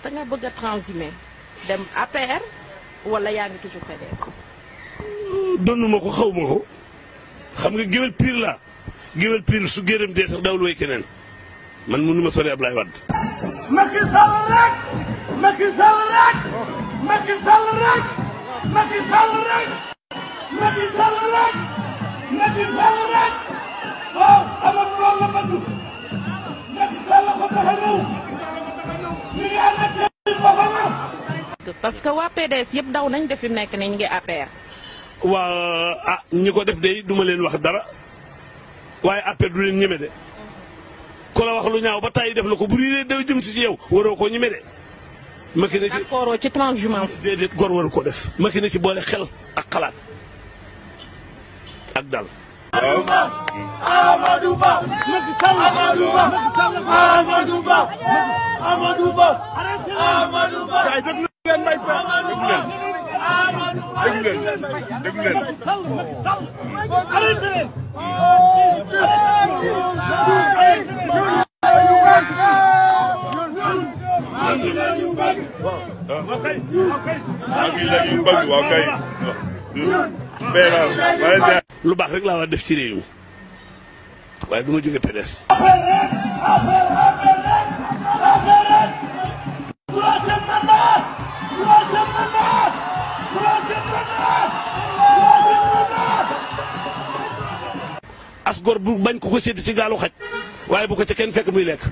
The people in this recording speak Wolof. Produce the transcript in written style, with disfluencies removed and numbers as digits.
te nga bëgg a transhumé dem APR wala yaa ngi toujours PDS. donnuma ko xaw ma ko xam nga géwél pire la géwél pire su gërëm dee sax dawul way keneen man mënu ma sori Ablaye Wade. Macky Sall rek Macky Sall rek Macky Sall rek Macky Sall rek Macky Sall rek Macky Sall rek waaw amoon loolu la bëgg Macky Sall ko tax a ñëw mi ngi ànd ak boppam. parce que waa PDS yëpp daw nañ def fi mu nekk nii ñu ngi APR. waa ñi ko def de duma leen wax dara waaye APR du leen ñeme de ku la wax lu ñaaw ba tàyyi def la ko bu riiree daw jëm si ci yow waroo koo ñeme de. Macky na ci d'accord ci transhumance. déedéet góor waru ko def Macky na ci boole xel ak xalaat ak dal. Amadou Ba Macky Sall Amadou Ba Amadou Ba Amadou Ba Amadou Ba kay déglu leen may fa déglu leen déglu leen arrêté leen lu baax rek laa war def ci réew mi waaye du ma jóge PDS. as gor bu bañ ko ko seeti ci gaalu xaj waaye bu ko ca kenn fekk muy lekk.